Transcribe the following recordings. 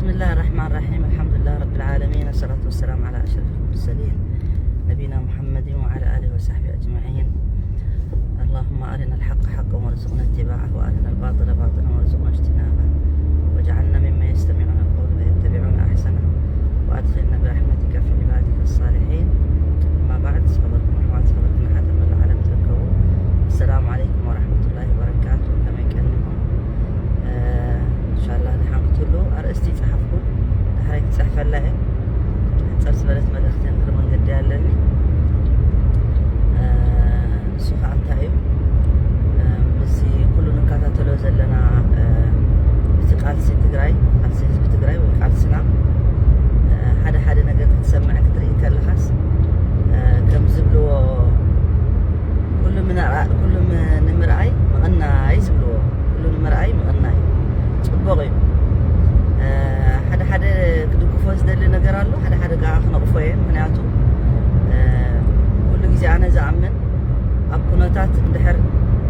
بسم الله الرحمن الرحيم. الحمد لله رب العالمين، والصلاة والسلام على أشرف المرسلين، نبينا محمد وعلى آله وصحبه أجمعين. اللهم أرنا الحق حقا وارزقنا اتباعه، وأرنا الباطل باطلا وارزقنا اجتنابه، واجعلنا ممن يستمعون القول فيتبعون أحسنه، وأدخلنا برحمتك في عبادك الصالحين. أما بعد، صبركم أحوال صبركم حتى من العالم تركبوا. السلام عليكم ورحمة الله وبركاته. كما يكلمكم، إن شاء الله نحن كتلو أرستي صحفكم. تحرك صحفة لا. ጸርስ በለት መልእኽቲ እግሪ መንገዲ ኣለኒ። ንሱ ከዓ እንታይ እዩ? ምስዚ ኩሉ ንከታተሎ ዘለና፣ እቲ ቃልሲ ትግራይ፣ ቃልሲ ህዝቢ ትግራይ ወይ ቃልስና፣ ሓደ ሓደ ነገር ክትሰምዕ ክትርኢ ከለኻስ፣ ከም ዝብልዎ፣ ኩሉ ምንኣ-፣ ኩሉ ም-፣ ንምርኣይ ምቕናይ ዝብልዎ፣ ኩሉ ንምርኣይ ምቕናይ ጽቡቕ እዩ። ሓደ ሓደ ክድግፎ ዝደሊ ነገር ኣሎ፣ ሓደ ሓደ ከዓ ክነቕፎ እየ። ምኽንያቱ ኩሉ ግዜ ኣነ ዝኣምን ኣብ ኩነታት እንድሕር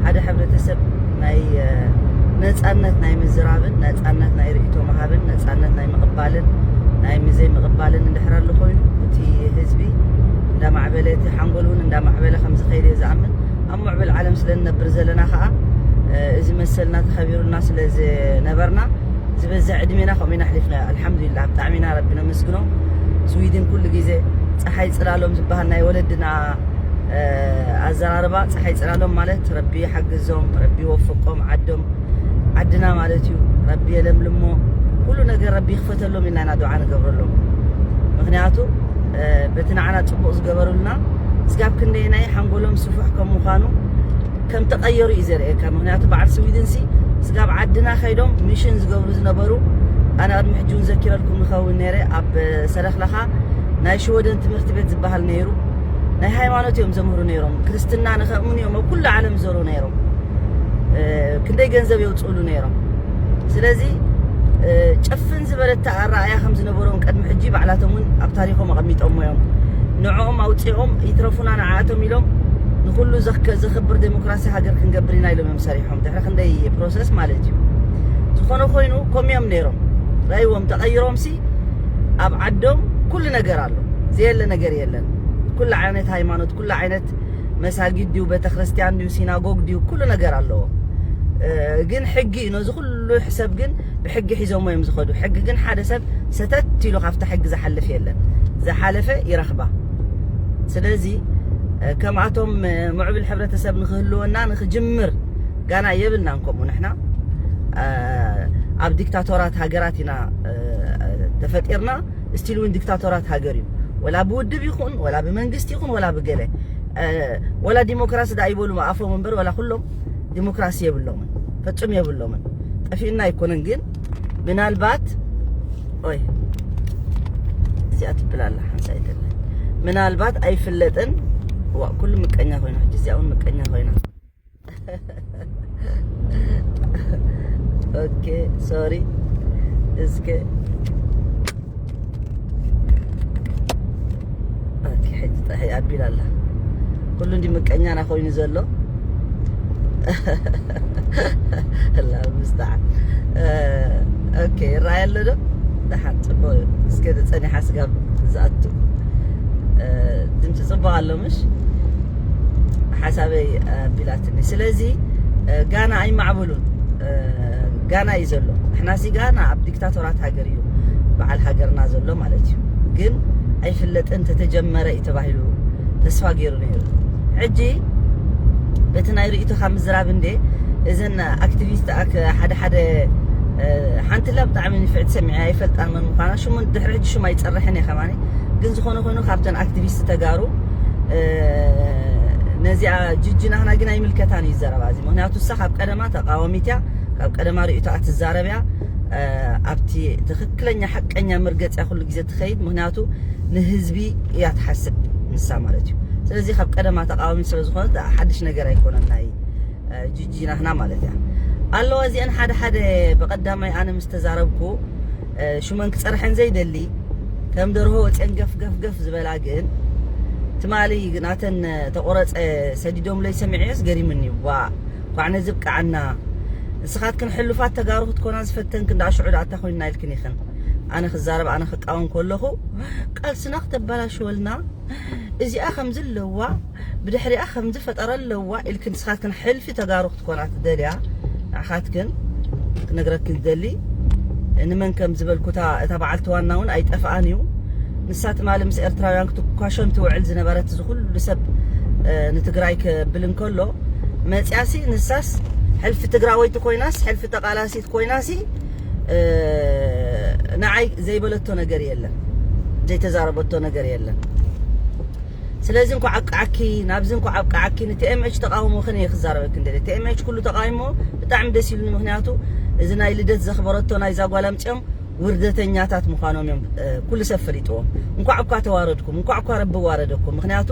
ሓደ ሕብረተሰብ ናይ ነፃነት ናይ ምዝራብን ነፃነት ናይ ርእይቶ ምሃብን ነፃነት ናይ ምቕባልን ናይ ዘይምቕባልን እንድሕር ኣሎ ኮይኑ፣ እቲ ህዝቢ እንዳማዕበለ፣ እቲ ሓንጎል እውን እንዳማዕበለ ከም ዝኸይድ እየ ዝኣምን። ኣብ ምዕብል ዓለም ስለ ንነብር ዘለና ከዓ፣ እዚ መሰልና ተኸቢሩልና ስለ ዝነበርና፣ ዝበዝሕ ዕድሜና ከምኡ ኢና ኣሕሊፍናዮ። ኣልሓምዱሊላህ፣ ብጣዕሚ ኢና ረቢ ነመስግኖ። ስዊድን ኩሉ ግዜ ፀሓይ ፅላሎም ዝበሃል ናይ ወለድና ኣዘራርባ፣ ፀሓይ ፅላሎም ማለት ረቢ ይሓግዞም፣ ረቢ ይወፍቆም፣ ዓዶም ዓድና ማለት እዩ። ረቢ የለምልሞ፣ ኩሉ ነገር ረቢ ይኽፈተሎም ኢልና ኢና ዱዓ ንገብረሎም። ምኽንያቱ በቲ ንዓና ፅቡቕ ዝገበሩልና ስጋብ ክንደየናይ ሓንጎሎም ስፉሕ ከም ምዃኑ ከም ተቐየሩ እዩ ዘርእየካ። ምኽንያቱ በዓል ስዊድን ሲ ስጋብ ዓድና ከይዶም ሚሽን ዝገብሩ ዝነበሩ፣ ኣነ ቅድሚ ሕጂ እውን ዘኪረልኩም ንኸውን ነይረ፣ ኣብ ሰለኽለኻ ናይ ሽወደን ትምህርቲ ቤት ዝበሃል ነይሩ። ናይ ሃይማኖት እዮም ዘምህሩ ነይሮም። ክርስትና ንኸእምኑ እዮም ኣብ ኩሉ ዓለም ዞሩ ነይሮም። ክንደይ ገንዘብ የውፅእሉ ነይሮም። ስለዚ ጨፍን ዝበለት ኣረኣእያ ከም ዝነበሮም ቅድሚ ሕጂ ባዕላቶም እውን ኣብ ታሪኾም ኣቐሚጦሞ እዮም። ንዕኦም ኣውፂኦም ይትረፉና ንዓኣቶም ኢሎም ንኩሉ ዘክ-፣ ዘኽብር ዴሞክራሲ ሃገር ክንገብር ኢና ኢሎም እዮም ሰሪሖም። ድሕሪ ክንደይ ፕሮሰስ ማለት እዩ። ዝኾነ ኮይኑ ከምኡ እዮም ነይሮም። ረእይዎም ተቐይሮም ሲ ኣብ ዓዶም ኩሉ ነገር ኣሎ። ዘየለ ነገር የለን። ኩሉ ዓይነት ሃይማኖት፣ ኩሉ ዓይነት መሳጊድ ድዩ፣ ቤተክርስትያን ድዩ፣ ሲናጎግ ድዩ፣ ኩሉ ነገር ኣለዎ። ግን ሕጊ እዩ። ነዚ ኩሉ ሰብ ግን ብሕጊ ሒዞሞ እዮም ዝኸዱ። ሕጊ ግን ሓደ ሰብ ሰተት ኢሉ ካብታ ሕጊ ዝሓልፍ የለን። ዝሓለፈ ይረኽባ። ስለዚ ከምኣቶም ምዕብል ሕብረተሰብ ንክህልወና ንክጅምር ጋና የብልናን። ከምኡ ንሕና ኣብ ዲክታቶራት ሃገራት ኢና ተፈጢርና። ስቲል እውን ዲክታቶራት ሃገር እዩ። ወላ ብውድብ ይኹን፣ ወላ ብመንግስቲ ይኹን፣ ወላ ብገለ፣ ወላ ዲሞክራሲ ዳ ይበሉ ኣፎም እምበር፣ ወላ ኩሎም ዲሞክራሲ የብሎምን፣ ፈጹም የብሎምን። ጠፊእና ኣይኮነን ግን ምናልባት፣ ኦይ፣ እዚኣ ትብል ኣላ ሓንሳእ ኣይተለን። ምናልባት ኣይፍለጥን። ዋ፣ ኩሉ ምቀኛ ኮይና፣ ሕጂ እዚኣ እውን ምቀኛ ኮይና። ኦኬ፣ ሶሪ። እስከ፣ ኦኬ፣ ሕጂ ጥራሕ ኣቢላ ኣላ። ኩሉ እንዲ ምቀኛና ኮይኑ ዘሎ። ኣላ ምስተዓን። ኦኬ፣ ይረኣይ ኣሎ ዶ? ደሓን፣ ጽቡቕ እዩ። እስከ ጸኒሓ ስጋብ ዝኣቱ። ድምፂ ጽቡቕ ኣሎ ምሽ? ሓሳበይ ኣቢላትኒ። ስለዚ ጋና ኣይማዕብሉን፣ ጋና እዩ ዘሎ። ንሕናሲ ጋና ኣብ ዲክታቶራት ሃገር እዩ በዓል ሃገርና ዘሎ ማለት እዩ። ግን ኣይፍለጥን፣ ተተጀመረ እዩ ተባሂሉ ተስፋ ገይሩ ነይሩ። ሕጂ በቲ ናይ ርእይቶኻ ምዝራብ እንዴ፣ እዘን ኣክቲቪስት ኣክ-፣ ሓደ ሓደ፣ ሓንቲ ላ ብጣዕሚ ንፍዕቲ ሰሚዐ ኣይፈልጣን መን ምዃና፣ ሽሙ ድሕሪ ሕጂ ሽሙ ኣይጸርሕን እየ ከማኒ። ግን ዝኾነ ኮይኑ ካብተን ኣክቲቪስት ተጋሩ ነዚኣ ጅጂ ናህና ግን ኣይምልከታን እዩ ዘረባ እዚ። ምኽንያቱ እሳ ካብ ቀደማ ተቃዋሚት እያ፣ ካብ ቀደማ ርእይቶኣ ትዛረብ እያ። ኣብቲ ትኽክለኛ ሓቀኛ መርገፂያ ኩሉ ግዜ ትኸይድ። ምኽንያቱ ንህዝቢ እያ ትሓስብ ንሳ ማለት እዩ። ስለዚ ካብ ቀደማ ተቃዋሚት ስለ ዝኾነት ሓድሽ ነገር ኣይኮነን ናይ ጅጂ ናህና ማለት እያ። ኣለዋ እዚአን ሓደ ሓደ ብቐዳማይ ኣነ ምስ ተዛረብኩ ሽመን ክፀርሐን ዘይደሊ ከም ደርሆ ወፅየን ገፍ ገፍ ገፍ ዝበላ ግን ትማሊ ናተን ተቆረፀ ሰዲዶምለይ ሰሚዐዮስ ገሪምኒ። ዋ፣ ኳዕ ነዚ ብቅዓና። ንስኻትክን ሕሉፋት ተጋሩ ክትኮና ዝፈተንክን ደኣ ሽዑ ደኣ እታ ኮይንና ኢልክን ኢኽን። ኣነ ክዛረብ ኣነ ክቃወም ከለኹ ቃልስና ክተበላሽወልና እዚኣ ከምዚ ኣለዋ ብድሕሪኣ ከምዚ ፈጠረ ኣለዋ ኢልክን ንስኻትክን ሕልፊ ተጋሩ ክትኮና ትደልያ ንዓኻትክን ክነግረክን ዝደሊ ንመን ከም ዝበልኩ እታ በዓልቲ ዋና እውን ኣይጠፍኣን እዩ። ንሳ ትማሊ ምስ ኤርትራውያን ክትኳሸም ትውዕል ዝነበረት እዚ ኩሉ ሰብ ንትግራይ ከብል እንከሎ መፅያሲ ንሳስ ሕልፊ ትግራወይቲ ኮይናስ ሕልፊ ተቃላሲት ኮይናሲ ንዓይ ዘይበለቶ ነገር የለን፣ ዘይተዛረበቶ ነገር የለን። ስለዚ እንኳዕ ኣብቅዓኪ ናብዚ እንኳዕ ኣብቅዓኪ ንቲኤምኤች ተቃውሞኽን እየ ክዛረበክ እንደለ ቲኤምኤች ኩሉ ተቃይሞ ብጣዕሚ ደስ ኢሉኒ። ምክንያቱ እዚ ናይ ልደት ዘኽበረቶ ናይዛ ጓል ኣምፅኦም ውርደተኛታት ምዃኖም እዮም ኩሉ ሰብ ፈሊጥዎም። እንኳዕ እኳ ተዋረድኩም፣ እንኳዕ እኳ ረቢ ዋረደኩም። ምክንያቱ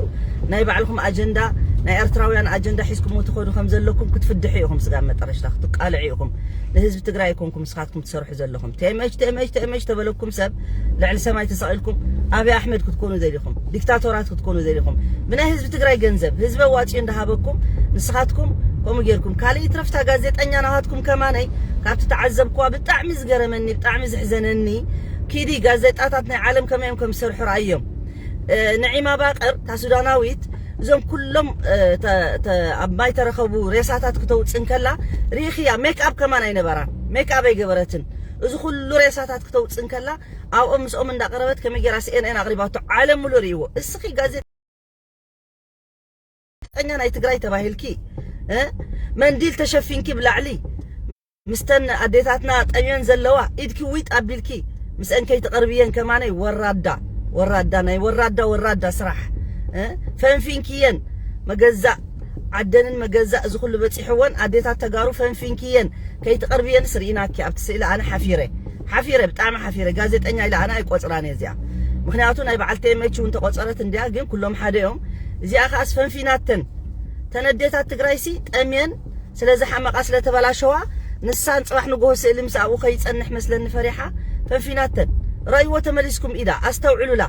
ናይ ባዕልኹም ኣጀንዳ ናይ ኤርትራውያን ኣጀንዳ ሒዝኩሞ ትኸዱ ከም ዘለኩም ክትፍድሑ ኢኹም። ስጋብ መጠረሽታ ክትቃልዑ ኢኹም። ንህዝቢ ትግራይ ኣይኮንኩም ንስኻትኩም ትሰርሑ ዘለኹም። ቲኤምኤች ቲኤምኤች ቲኤምኤች ተበለኩም ሰብ ልዕሊ ሰማይ ተሰቒልኩም ኣብይ ኣሕመድ ክትኮኑ ደሊኹም፣ ዲክታቶራት ክትኮኑ ደሊኹም። ብናይ ህዝቢ ትግራይ ገንዘብ ህዝቢ ኣዋፂኡ እንዳሃበኩም ንስኻትኩም ከምኡ ጌርኩም። ካልእ ይትረፍታ ጋዜጠኛ ናኻትኩም ከማነይ ካብቲ ተዓዘብኩዋ ብጣዕሚ ዝገረመኒ ብጣዕሚ ዝሕዘነኒ ኪዲ ጋዜጣታት ናይ ዓለም ከመይ እዮም ከም ዝሰርሑ ረኣዮም። ንዒማ ባቅር እታ ሱዳናዊት እዞም ኩሎም ኣብ ማይ ተረኸቡ ሬሳታት ክተውፅእ እንከላ ርኢኽያ ሜክኣፕ ከማን ኣይነበራን፣ ሜክኣፕ ኣይገበረትን። እዚ ኩሉ ሬሳታት ክተውፅእ እንከላ ኣብኦም ምስኦም እንዳቀረበት ከመይ ጌራ ሲኤንኤን ኣቅሪባቶ ዓለም ሙሉ ርእይዎ። እስኺ ጋዜጠኛ ናይ ትግራይ ተባሂልኪ መንዲል ተሸፊንኪ ብላዕሊ ምስተን ኣዴታትና ጠምየን ዘለዋ ኢድኪ ዊጥ ኣቢልኪ ምስአን ከይትቐርብየን ከማነይ ወራዳ ወራዳ ናይ ወራዳ ወራዳ ስራሕ ፈንፊንክየን መገዛእ ዓደንን መገዛእ እዚ ኩሉ በፂሕወን ኣዴታት ተጋሩ ፈንፊንክየን ከይትቐርብየንስ ርኢናኪ ኣብቲ ስእሊ ኣነ ሓፊረ ሓፊረ ብጣዕሚ ሓፊረ ጋዜጠኛ ኢለ ኣነ ኣይቆፅራን እየ እዚኣ ምክንያቱ ናይ በዓልቲ ኤምኤች እውን ተቆፀረት እንዲያ ግን ኩሎም ሓደ እዮም እዚኣ ከዓስ ፈንፊናተን ተነዴታት ትግራይሲ ጠምየን ስለዝሓመቓ ስለተበላሸዋ ንሳን ፅባሕ ንጎሆ ስእሊ ምስ ኣብኡ ከይፀንሕ መስለኒ ፈሪሓ ፈንፊናተን ረእይዎ ተመሊስኩም ኢዳ ኣስተውዕሉላ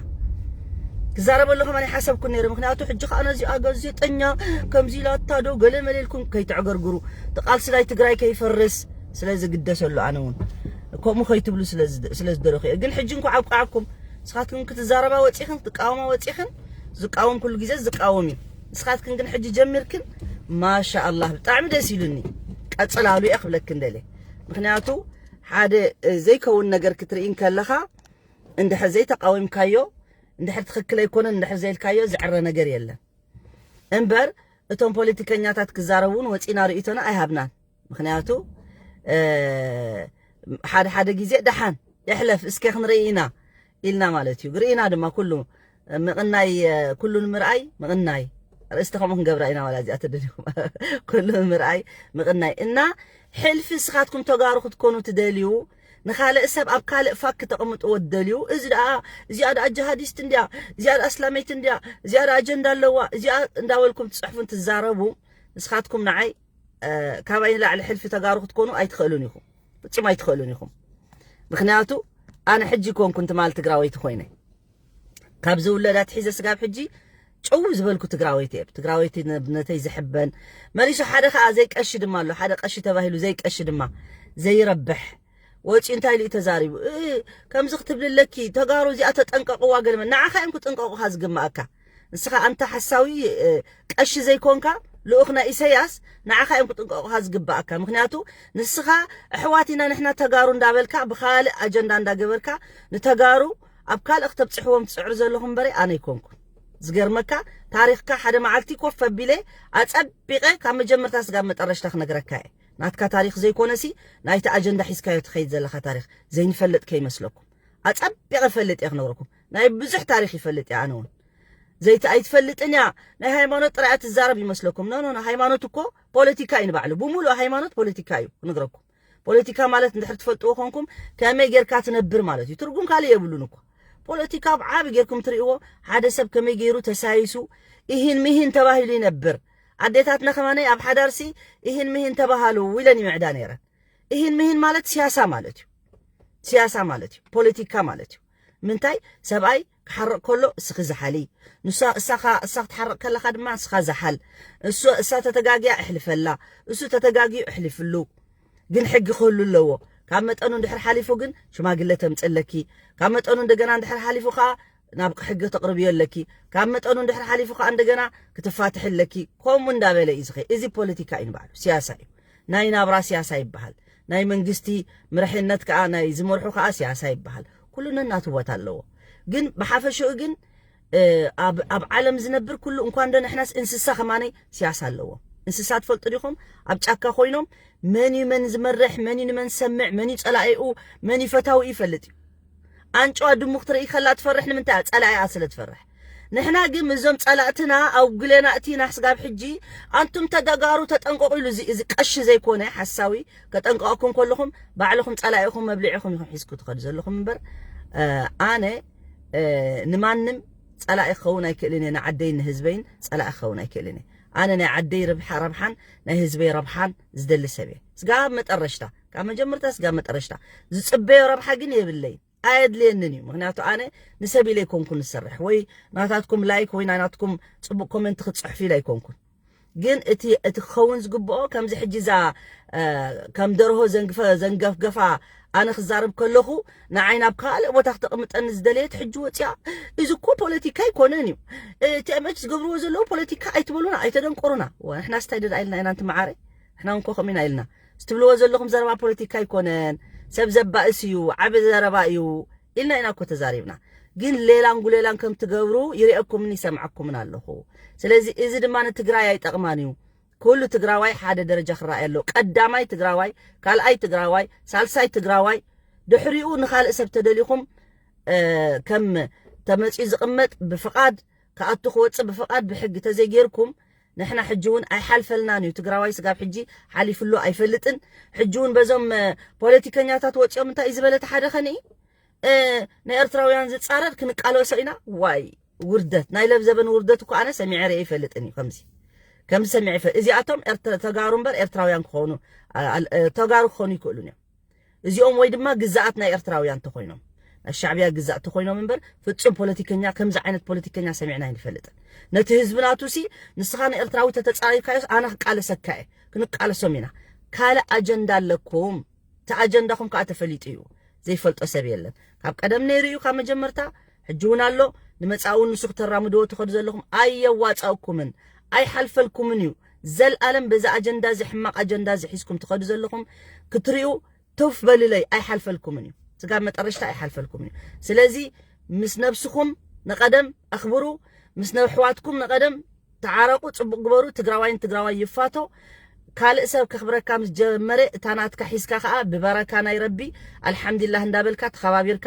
ክዛረበሉ ከማን ይሓሰብኩ ነይረ ምክንያቱ ሕጂ ከዓ ነዚኣ ጋዜጠኛ ከምዚ ኢላታ ዶ ገለ መሌልኩም ከይተዕገርግሩ ቃልሲ ናይ ትግራይ ከይፈርስ ስለዝግደሰሉ ኣነ እውን ከምኡ ከይትብሉ ስለዝደለኹ እየ ግን ሕጂ እንኳ ኣብቃዓኩም ንስኻትኩም ክትዛረባ ወፂኽን ክትቃወማ ወፂኽን ዝቃወም ኩሉ ግዜ ዝቃወም እዩ ንስኻትክን ግን ሕጂ ጀሚርክን ማሻ ኣላህ ብጣዕሚ ደስ ኢሉኒ ቀፅላሉ እየ ክብለክን ደለ ምክንያቱ ሓደ ዘይከውን ነገር ክትርኢ እንከለኻ እንድሕር ዘይተቃዊምካዮ እንድሕር ትኽክል ኣይኮነን እንድሕር ዘይልካዮ ዝዕረ ነገር የለን እምበር እቶም ፖለቲከኛታት ክዛረቡ እውን ወፂና ርእይቶና ኣይሃብናን ምክንያቱ ሓደ ሓደ ግዜ ደሓን ይሕለፍ እስከ ክንርኢ ኢና ኢልና ማለት እዩ ርኢና ድማ ኩሉ ምቕናይ ኩሉ ንምርኣይ ምቕናይ ርእስቲ ከምኡ ክንገብራ ኢና ዋላ እዚኣ ተደሊኹም ኩሉ ንምርኣይ ምቕናይ እና ሕልፊ እስኻትኩም ተጋሩ ክትኮኑ ትደልዩ ንኻልእ ሰብ ኣብ ካልእ ፋክ ክተቕምጥዎ ትደልዩ እዚ ደኣ እዚኣ ደኣ ጀሃዲስት እንድያ እዚኣ ደኣ እስላመይት እንድያ እዚኣ ደኣ ኣጀንዳ ኣለዋ እዚኣ እንዳበልኩም ትፅሕፉን ትዛረቡ ንስኻትኩም ንዓይ ካባይ ንላዕሊ ሕልፊ ተጋሩ ክትኮኑ ኣይትኽእሉን ኢኹም ፍጹም ኣይትኽእሉን ኢኹም ምኽንያቱ ኣነ ሕጂ ኮንኩን ትማል ትግራወይቲ ኮይነ ካብ ዝውለድ ኣትሒዘ ስጋብ ሕጂ ጭው ዝበልኩ ትግራወይቲ እየ ትግራወይቲ ነብነተይ ዝሕበን መሊሱ ሓደ ከዓ ዘይቀሺ ድማ ኣሎ ሓደ ቀሺ ተባሂሉ ዘይቀሺ ድማ ዘይረብሕ ወፂኡ እንታይ ኢሉ ተዛሪቡ ከምዚ ክትብልለኪ ተጋሩ እዚኣ ተጠንቀቅዋ ገለመ ንዓኻ እዮም ክጥንቀቁኻ ዝግማኣካ ንስኻ ኣንታ ሓሳዊ ቀሺ ዘይኮንካ ልኡኽ ናይ ኢሰያስ ንዓኻ እዮም ክጥንቀቁኻ ዝግባኣካ ምክንያቱ ንስኻ ኣሕዋት ኢና ንሕና ተጋሩ እንዳበልካ ብኻልእ ኣጀንዳ እንዳገበርካ ንተጋሩ ኣብ ካልእ ክተብፅሕዎም ትፅዕሩ ዘለኹም በረ ኣነ ይኮንኩን ዝገርመካ ታሪኽካ ሓደ መዓልቲ ኮፍ ኣቢለ ኣፀቢቐ ካብ መጀመርታ ስጋብ መጠረሽታ ክነግረካ እየ ናትካ ታሪኽ ዘይኮነሲ ናይቲ ኣጀንዳ ሒዝካዮ ትኸይድ ዘለኻ ታሪኽ ዘይንፈልጥ ከይመስለኩም ኣፀቢቐ ፈልጥ እየ ክነግረኩም ናይ ብዙሕ ታሪኽ ይፈልጥ እየ ኣነ እውን ዘይቲ ኣይትፈልጥን እያ ናይ ሃይማኖት ጥራይ ትዛረብ ይመስለኩም ኖ ኖ ሃይማኖት እኮ ፖለቲካ እዩ ንባዕሉ ብሙሉእ ሃይማኖት ፖለቲካ እዩ ክነግረኩም ፖለቲካ ማለት እንድሕር ትፈልጥዎ ኮንኩም ከመይ ጌርካ ትነብር ማለት እዩ ትርጉም ካልእ የብሉን እኮ ፖለቲካ ኣብ ዓቢ ጌርኩም ትርእዎ ሓደ ሰብ ከመይ ገይሩ ተሳይሱ ኢሂን ሚሂን ተባሂሉ ይነብር ኣዴታትና ከማነይ ኣብ ሓዳርሲ ኢሂን ሚሂን ተባሃሉ ኢለን ይምዕዳ ነይረን ኢሂን ሚሂን ማለት ሲያሳ ማለት እዩ ሲያሳ ማለት እዩ ፖለቲካ ማለት እዩ ምንታይ ሰብኣይ ክሓርቕ ከሎ እስኺ ዝሓሊ ንሳ እሳኻ እሳ ክትሓርቕ ከለኻ ድማ እስኻ ዝሓል እሱ እሳ ተተጋግያ እሕልፈላ እሱ ተተጋግዩ እሕልፍሉ ግን ሕጊ ክህሉ ኣለዎ ካብ መጠኑ እንድሕር ሓሊፉ ግን ሽማግለ ተምፅለኪ፣ ካብ መጠኑ እንደገና እንድሕር ሓሊፉ ከዓ ናብ ሕጊ ተቕርብዮ ኣለኪ፣ ካብ መጠኑ እንድሕር ሓሊፉ ከዓ እንደገና ክትፋትሒ ኣለኪ። ከምኡ እንዳበለ እዩ ዝኸ እዚ ፖለቲካ እዩ ንባዕሉ፣ ሲያሳ እዩ። ናይ ናብራ ሲያሳ ይበሃል። ናይ መንግስቲ ምርሕነት ከዓ፣ ናይ ዝመርሑ ከዓ ሲያሳ ይበሃል። ኩሉ ነናቱ ቦታ ኣለዎ። ግን ብሓፈሽኡ ግን ኣብ ዓለም ዝነብር ኩሉ እንኳን ዶ ንሕናስ እንስሳ ከማነይ ሲያሳ ኣለዎ። እንስሳ ትፈልጡ ዲኹም? ኣብ ጫካ ኮይኖም መን እዩ መን ዝመርሕ፣ መን እዩ ንመን ሰምዕ፣ መን እዩ ጸላኢኡ፣ መን እዩ ፈታዊ ይፈልጥ እዩ። ኣንጭዋ ድሙ ክትርኢ ከላ ትፈርሕ ንምንታይ? ጸላኢኣ ስለ ትፈርሕ። ንሕና ግን እዞም ጸላእትና ኣውግለና እቲና ስጋብ ሕጂ ኣንቱም ተጋጋሩ ተጠንቀቑ ኢሉ እዚ ቀሺ ዘይኮነ ሓሳዊ ከጠንቀቐኩም ከለኹም ባዕልኹም ጸላኢኹም መብልዒኹም ኢኹም ሒዝኩ ትኸዱ ዘለኹም እምበር ኣነ ንማንም ጸላኢ ክኸውን ኣይክእልን እየ። ንዓደይን ንህዝበይን ጸላኢ ክኸውን ኣይክእልን እየ። ኣነ ናይ ዓደይ ረብሓ ረብሓን ናይ ህዝበይ ረብሓን ዝደሊ ሰብ እየ። ስጋብ መጠረሽታ ካብ መጀመርታ ስጋብ መጠረሽታ ዝጽበዮ ረብሓ ግን የብለይን። ኣየድልየንን እዩ። ምክንያቱ ኣነ ንሰብ ኢለ ኣይኮንኩን ዝሰርሕ ወይ ናታትኩም ላይክ ወይ ናይ ናትኩም ጽቡቕ ኮመንት ክትጽሕፉ ኢለ ኣይኮንኩን። ግን እቲ እቲ ክኸውን ዝግብኦ ከምዚ ሕጂ እዛ ከም ደርሆ ዘንግፈ ዘንገፍገፋ ኣነ ክዛረብ ከለኹ ንዓይ ናብ ካልእ ቦታ ክተቕምጠኒ ዝደለየት ሕጂ ወፂኣ እዚ እኮ ፖለቲካ ኣይኮነን እዩ። ቲኤምኤች ዝገብርዎ ዘለዉ ፖለቲካ ኣይትበሉና ኣይተደንቆሩና። ንሕና ስታይ ደዳ ኢልና ኢና ንቲ መዓረ ንሕና እንኮ ከምኢና ኢልና ዝትብልዎ ዘለኹም ዘረባ ፖለቲካ ኣይኮነን። ሰብ ዘባእስ እዩ፣ ዓቢ ዘረባ እዩ ኢልና ኢና እኮ ተዛሪብና። ግን ሌላን ጉሌላን ከም ትገብሩ ይርእየኩምን ይሰምዐኩምን ኣለኹ። ስለዚ እዚ ድማ ንትግራይ ኣይጠቕማን እዩ። ኩሉ ትግራዋይ ሓደ ደረጃ ክረኣይ ኣለዎ። ቀዳማይ ትግራዋይ፣ ካልኣይ ትግራዋይ፣ ሳልሳይ ትግራዋይ፣ ድሕሪኡ ንኻልእ ሰብ ተደሊኹም ከም ተመፅዩ ዝቕመጥ ብፍቓድ ክኣቱ ክወፅእ ብፍቓድ ብሕጊ ተዘይጌርኩም ንሕና ሕጂ እውን ኣይሓልፈልናን እዩ። ትግራዋይ ስጋብ ሕጂ ሓሊፍሉ ኣይፈልጥን። ሕጂ እውን በዞም ፖለቲከኛታት ወፂኦም እንታይ እዩ ዝበለ እቲ ሓደ ኸንኢ ንኤርትራውያን ዝፃረር ክንቃለሶ ኢና። ዋይ ውርደት፣ ናይ ለብዘበን ውርደት እኮ ኣነ ሰሚዐ ርኤ ይፈልጥን እዩ። ከምዚ ከምዚ ሰሚዐ ይፈ እዚኣቶም ተጋሩ እምበር ኤርትራውያን ክኾኑ ተጋሩ ክኾኑ ይክእሉን እዮም። እዚኦም ወይ ድማ ግዛኣት ናይ ኤርትራውያን ተኾይኖም ናይ ሻዕብያ ግዛእ ተኾይኖም እምበር ፍጹም ፖለቲከኛ ከምዚ ዓይነት ፖለቲከኛ ሰሚዕና ኣይንፈልጥን። ነቲ ህዝቢ ናቱ ሲ ንስኻ ንኤርትራዊ ተተጻሪርካዮስ ኣነ ክቃለሰካ እየ። ክንቃለሶም ኢና። ካልእ ኣጀንዳ ኣለኩም። እቲ ኣጀንዳኹም ከዓ ተፈሊጡ እዩ። ዘይፈልጦ ሰብ የለን። ካብ ቀደም ነይሩ እዩ ካብ መጀመርታ ሕጂ እውን ኣሎ። ንመጻእ እውን ንሱ ክተራምድዎ ትኸዱ ዘለኹም ኣየዋጻእኩምን ኣይሓልፈልኩምን እዩ። ዘልኣለም በዚ ኣጀንዳ እዚ ሕማቕ ኣጀንዳ እዚ ሒዝኩም ትኸዱ ዘለኹም ክትሪኡ ቱፍ በልለይ ኣይሓልፈልኩምን እዩ። ስጋብ መጠረሽታ ኣይሓልፈልኩምን እዩ። ስለዚ ምስ ነብስኹም ንቐደም ኣኽብሩ፣ ምስ ነሕዋትኩም ንቐደም ተዓረቑ፣ ጽቡቕ ግበሩ። ትግራዋይን ትግራዋይ ይፋቶ። ካልእ ሰብ ከኽብረካ ምስ ጀመረ እታ ናትካ ሒዝካ ከኣ ብበረካ ናይ ረቢ ኣልሓምዱሊላህ እንዳበልካ ተኸባቢርካ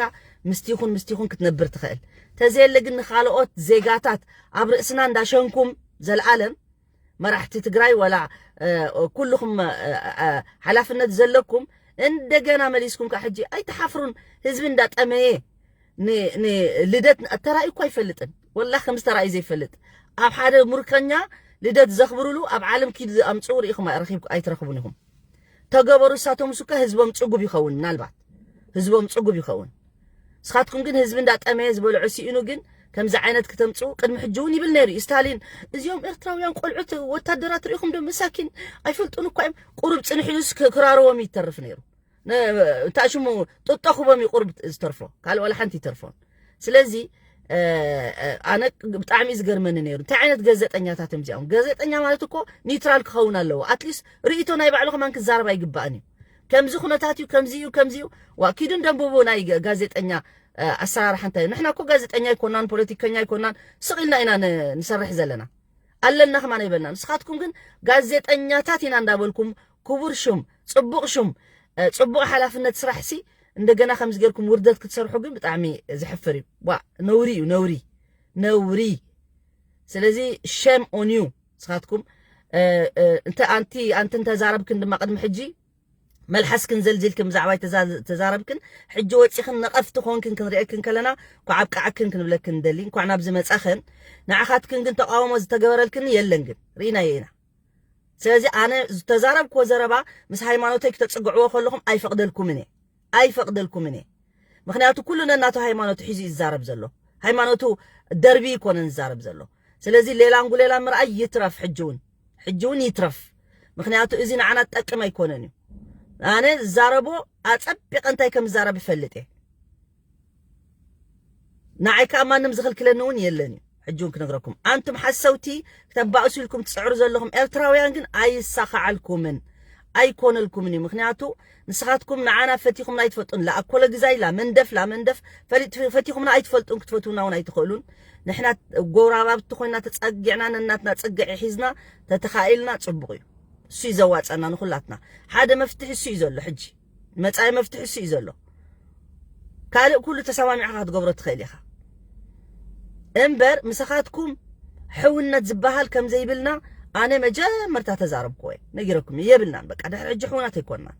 ምስቲ ይኹን ምስቲ ይኹን ክትነብር ትኽእል። ተዘየለ ግን ንኻልኦት ዜጋታት ኣብ ርእስና እንዳሸንኩም ዘልኣለም መራሕቲ ትግራይ ወላ ኩልኹም ሓላፍነት ዘለኩም እንደገና መሊስኩም ከዓ ሕጂ ኣይትሓፍሩን። ህዝቢ እንዳጠመየ ልደት ተራእዩ እኳ ኣይፈልጥን። ወላ ከም ዝተራእዩ ዘይፈልጥ ኣብ ሓደ ሙርከኛ ልደት ዘኽብሩሉ ኣብ ዓለም ኪድ ኣምፅኡ ርኢኹም ኣይረኺብ ኣይትረኽቡን ኢኹም። ተገበሩ እሳቶም እሱካ ህዝቦም ፅጉብ ይኸውን ምናልባት ህዝቦም ፅጉብ ይኸውን። ንስኻትኩም ግን ህዝቢ እንዳጠመየ ዝበልዖ ስኢኑ ግን ከምዚ ዓይነት ክተምፅኡ ቅድሚ ሕጂ እውን ይብል ነይሩ እዩ ስታሊን። እዚኦም ኤርትራውያን ቆልዑት ወታደራት ርኢኹም ዶ መሳኪን ኣይፈልጡን እኳ እዮም። ቁሩብ ፅንሕ ኢሉስ ክራርዎም ይተርፍ ነይሩ። እንታይ ሽሙ ጥጦ ክቦም እዩ ቁሩብ ዝተርፎ ካልእ ዋላ ሓንቲ ይተርፎን። ስለዚ ኣነ ብጣዕሚ እዩ ዝገርመኒ ነይሩ እንታይ ዓይነት ገዘጠኛታት እዮም እዚኦም። ገዘጠኛ ማለት እኮ ኒውትራል ክኸውን ኣለዎ። ኣትሊስት ርእይቶ ናይ ባዕሉ ከማን ክዛረብ ኣይግባእን እዩ። ከምዚ ኩነታት እዩ ከምዚ እዩ ከምዚ እዩ። ዋ ኪዱ እንደንብቡ ናይ ጋዜጠኛ ኣሰራርሓ እንታይ እዩ? ንሕና እኮ ጋዜጠኛ ኣይኮናን ፖለቲከኛ ኣይኮናን ስቕ ኢልና ኢና ንሰርሕ ዘለና ኣለና ከማን ኣይበልና። ንስኻትኩም ግን ጋዜጠኛታት ኢና እንዳበልኩም ክቡር ሹም ፅቡቕ ሹም ፅቡቕ ሓላፍነት ስራሕ ሲ እንደገና ከምዚ ጌርኩም ውርደት ክትሰርሑ ግን ብጣዕሚ ዘሕፍር እዩ። ዋ ነውሪ እዩ ነውሪ ነውሪ። ስለዚ ሸም ኦን ዩ ንስኻትኩም እንተ ኣንቲ ኣንቲ እንተዛረብክን ድማ ቅድሚ ሕጂ መልሓስክን ዘልዚልክን ብዛዕባይ ተዛረብክን ሕጂ ወፂኽን ነቐፍቲ ኮንክን ክንርእየክን ከለና እንኳዕ ኣብቃዓክን ክንብለክን ንደሊ። እንኳዕ ናብዚ መፃኽን። ንዓኻትክን ግን ተቃውሞ ዝተገበረልክን የለን ግን ርኢናዮ ኢና። ስለዚ ኣነ ዝተዛረብክዎ ዘረባ ምስ ሃይማኖተይ ክተፅግዕዎ ከለኹም ኣይፈቕደልኩምን እየ ኣይፈቕደልኩምን እየ። ምክንያቱ ኩሉ ነናቱ ሃይማኖቱ ሒዙ እዩ ዝዛረብ ዘሎ። ሃይማኖቱ ደርቢ ይኮነን ዝዛረብ ዘሎ። ስለዚ ሌላን ጉሌላን ምርኣይ ይትረፍ ሕጂ እውን ሕጂ እውን ይትረፍ። ምክንያቱ እዚ ንዓና ትጠቅም ኣይኮነን እዩ። ኣነ ዝዛረቦ ኣጸቢቐ እንታይ ከም ዝዛረብ ይፈልጥ እየ። ንዓይ ከዓ ማንም ዝኽልክለኒ እውን የለን እዩ። ሕጂ እውን ክነግረኩም፣ ኣንቱም ሓሰውቲ፣ ክተባእሱ ኢልኩም ትፅዕሩ ዘለኹም ኤርትራውያን ግን ኣይሳኻዓልኩምን፣ ኣይኮነልኩምን እዩ። ምክንያቱ ንስኻትኩም ንዓና ፈቲኹምና ኣይትፈልጡን። ላኣኮለ ግዛይ ላመንደፍ ላመንደፍ ፈቲኹምና ኣይትፈልጡን፣ ክትፈትውና እውን ኣይትኽእሉን። ንሕና ጎራባብቲ ኮይና ተፀጊዕና ነናትና ፀግዒ ሒዝና ተተኻኢልና ፅቡቕ እዩ። እሱ እዩ ዘዋፀና ንኩላትና። ሓደ መፍትሒ እሱ እዩ ዘሎ። ሕጂ መፃኢ መፍትሒ እሱ እዩ ዘሎ። ካልእ ኩሉ ተሰማሚዕካ ክትገብሮ ትኽእል ኢኻ። እምበር ምሳኻትኩም ሕውነት ዝበሃል ከም ዘይብልና ኣነ መጀመርታ ተዛረብኩዎ እየ፣ ነጊረኩም እየ። የብልናን። በቃ ድሕሪ ሕጂ ሕውነት ኣይኮንናን።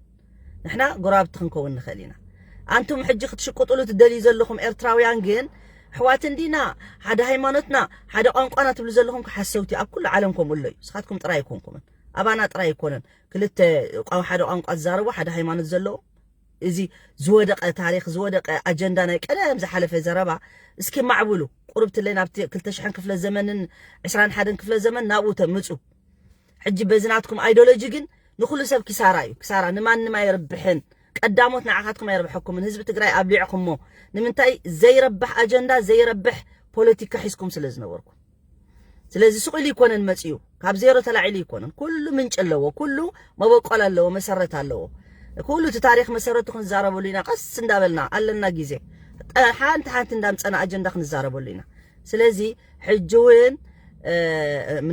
ንሕና ጎረባብቲ ክንከውን ንኽእል ኢና። ኣንቱም ሕጂ ክትሽቁጥሉ ትደልዩ ዘለኹም ኤርትራውያን ግን ኣሕዋት እንዲና፣ ሓደ ሃይማኖትና፣ ሓደ ቋንቋና ትብሉ ዘለኹም ሓሰውቲ። ኣብ ኩሉ ዓለም ከምኡ ኣሎ እዩ። ንስኻትኩም ጥራይ ኣይኮንኩምን፣ ኣባና ጥራይ ኣይኮነን። ክልተ ቋ-፣ ሓደ ቋንቋ ዝዛረቡ፣ ሓደ ሃይማኖት ዘለዎ፣ እዚ ዝወደቐ ታሪኽ፣ ዝወደቐ ኣጀንዳ፣ ናይ ቀደም ዝሓለፈ ዘረባ እስኪ ማዕብሉ። ቁርብ ትለይ ናብቲ ክልተ ሽሕን ክፍለ ዘመንን ዕስራን ሓደን ክፍለ ዘመን ናብኡ ተምጹ። ሕጂ በዚ ናትኩም ኣይዲዮሎጂ ግን ንኹሉ ሰብ ኪሳራ እዩ። ኪሳራ ንማንም ኣይርብሕን። ቀዳሞት ንዓኻትኩም ኣይርብሐኩምን። ህዝቢ ትግራይ ኣብሊዕኩሞ። ንምንታይ ዘይረብሕ ኣጀንዳ፣ ዘይረብሕ ፖለቲካ ሒዝኩም ስለ ዝነበርኩም። ስለዚ ስቕ ኢሉ ይኮነን መፅዩ፣ ካብ ዜሮ ተላዒሉ ይኮነን። ኩሉ ምንጭ ኣለዎ፣ ኩሉ መበቆል ኣለዎ፣ መሰረት ኣለዎ። ኩሉ እቲ ታሪኽ መሰረቱ ክንዛረበሉ ኢና፣ ቀስ እንዳበልና ኣለና ግዜ። ጠ-፣ ሓንቲ ሓንቲ እንዳምፀና ኣጀንዳ ክንዛረበሉ ኢና። ስለዚ ሕጂ እውን፣ እ፣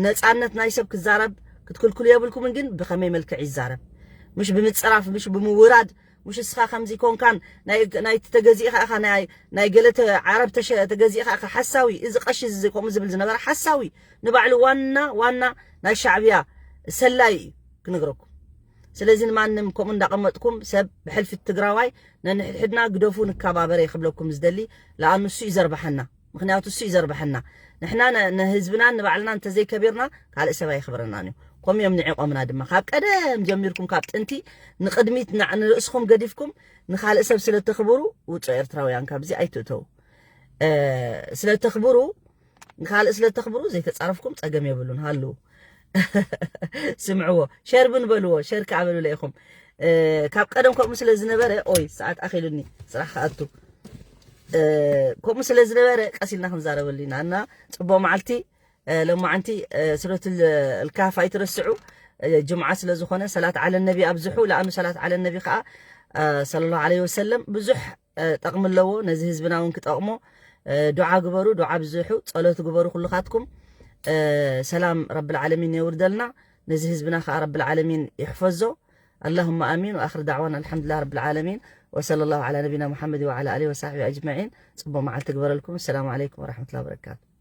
ነፃነት ናይ ሰብ ክዛረብ ክትክልክሉ የብልኩምን፣ ግን ብኸመይ መልክዕ ይዛረብ? ምሽ ብምፅራፍ፣ ምሽ ብምውራድ፣ ምሽ እስኻ ከምዚ ኮንካን ናይ፣ ናይቲ ተገዚእኻ ኢኻ፣ ናይ፣ ናይ ገለ ተ-፣ ዓረብ ተሸ-፣ ተገዚእኻ ኢኻ፣ ሓሳዊ፣ እዚ ቀሺ እዚ ከምኡ ዝብል ዝነበረ ሓሳዊ፣ ንባዕሉ ዋና፣ ዋና ናይ ሻዕብያ ሰላይ እዩ ክነግረኩም። ስለዚ ንማንም ከምኡ እንዳቐመጥኩም ሰብ ብሕልፊ ትግራዋይ ነንሕድሕድና ግደፉ ንከባበር እየ ክብለኩም ዝደሊ። ለኣኑ እሱ እዩ ዘርባሓና። ምክንያቱ እሱ እዩ ዘርባሓና። ንሕና ነ-፣ ንህዝብናን ንባዕልናን እንተዘይከቢርና ካልእ ሰብ ኣይኽብረናን እዩ። ከምኡ እዮም ንዒቖምና ድማ። ካብ ቀደም ጀሚርኩም ካብ ጥንቲ ንቕድሚት ንዕ-፣ ንርእስኹም ገዲፍኩም ንኻልእ ሰብ ስለ ተኽብሩ ውጹ ኤርትራውያን ካብዚ ኣይትእተዉ። እ፣ ስለ ተኽብሩ፣ ንኻልእ ስለ ተኽብሩ ዘይተጻረፍኩም ጸገም የብሉን። ሃልዉ። ስምዕዎ። ሸር ብን በልዎ። ሸር ከኣ በሉለ ኢኹም። እ፣ ካብ ቀደም ከምኡ ስለ ዝነበረ፣ ኦይ፣ ሰዓት ኣኺሉኒ። ስራሕ ክኣቱ። እ፣ ከምኡ ስለ ዝነበረ ቀስ ኢልና ክንዛረበሉ ኢና። እና ጽቡቕ መዓልቲ፣ እ፣ ሎማዓንቲ፣ እ፣ ሱረቱል ካህፍ ኣይትረስዑ። እ፣ ጅምዓ ስለ ዝኾነ ሰላት ዓለ ነቢ ኣብዝሑ። ለኣኑ ሰላት ዓለ ነቢ ከኣ፣ እ፣ ሰለላሁ ዐለይሂ ወሰለም ብዙሕ፣ እ፣ ጠቕሚ ኣለዎ። ነዚ ህዝብና እውን ክጠቕሞ፣ እ፣ ዱዓ ግበሩ፣ ዱዓ ኣብዝሑ፣ ጸሎት ግበሩ ኩልኻትኩም። እ፣ ሰላም ረብል ዓለሚን የውርደልና። ነዚ ህዝብና ከኣ ረብል ዓለሚን ይሕፈዞ። ኣላሁመ ኣሚን። ወኣኽር ዳዕዋና ኣልሓምዱሊላህ ረብል ዓለሚን። ወሰለላሁ ዐላ ነቢና ሙሐመድ ወዐላ ኣሊሂ ወሳሕቢሂ ኣጅመዒን። ጽቡቕ መዓልቲ ግበረልኩም። ኣሰላሙ ዐለይኩም ወረሕመቱላሂ ወበረካቱ።